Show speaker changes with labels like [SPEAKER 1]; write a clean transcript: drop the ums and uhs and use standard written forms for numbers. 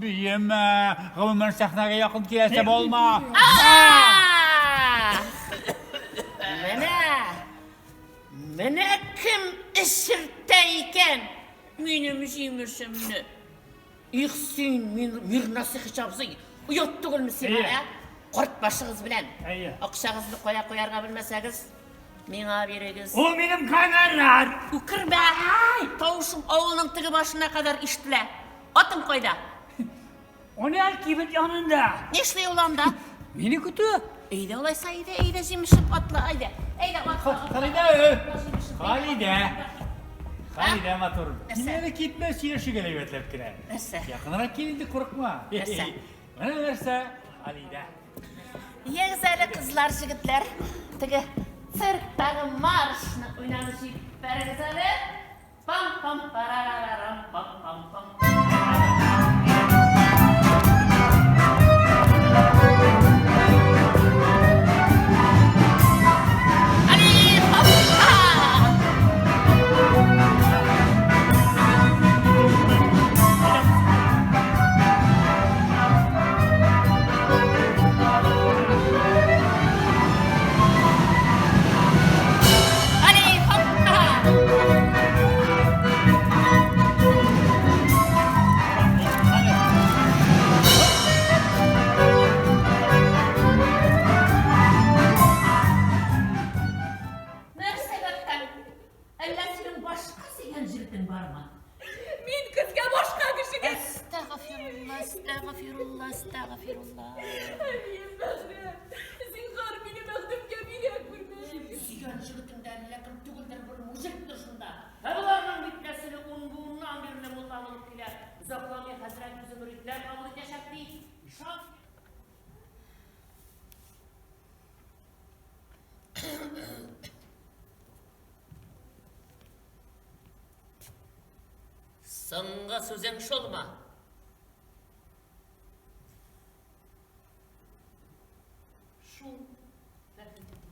[SPEAKER 1] Биемә, гомумән сәхнәгә якын киләсе булма.
[SPEAKER 2] Менә, менә кем эчертә икән минем җимешемне. Их син, Мирнасыйхыч абзый, оят түгелме сиңа, ә? Карт башыгыз белән. Акчагызны кая куярга белмәсәгез, миңа бирегез.
[SPEAKER 3] Ул минем гонорар.
[SPEAKER 2] Үкермә, тавышың авылның теге башына кадәр ишетелә. Атың кайда?
[SPEAKER 3] Аны кибет янында.
[SPEAKER 2] Нишли ул анда?
[SPEAKER 3] Мине көтә.
[SPEAKER 2] Әйдә алайса, әйдә, әйдә, җимешем, атла, әйдә. Әйдә, атла.
[SPEAKER 1] Халидә, Халидә. Халидә матур. Син әле китмә, сөйләшик әле әйбәтләп кенә.
[SPEAKER 2] Нәрсә?
[SPEAKER 1] Якынрак кил инде, курыкма.
[SPEAKER 2] Нәрсә?
[SPEAKER 1] Менә нәрсә, Халидә.
[SPEAKER 2] Ягез әле, кызлар, җегетләр, теге цирктагы маршны уйнап җибәрегез әле. Пам-пам-парарарам, пам-пам-пам. Али, хоп-ха! Али, хоп-ха! Нәрсә сәбәптән? Әллә синең башка сөйгән җегетең бармы?
[SPEAKER 4] Мин көзгә башка кешегә.
[SPEAKER 2] Әстәгъфирулла, әстәгъфирулла, әстәгъфирулла.
[SPEAKER 4] Әнием Бәгърем, зинһар мине Мәхдүмгә бирә күрмә.
[SPEAKER 2] Сөйгән җегетең дә әллә кем түгелдер, бер мужиктыр шунда. Ә боларның бит нәселе ун буыннан бирле мулла булып килә. Озакламый хәзрәт үзе мөритләр кабул итәчәк ди. Ишан. Соңгы сүзең шулмы? Шул. Рәхмәт.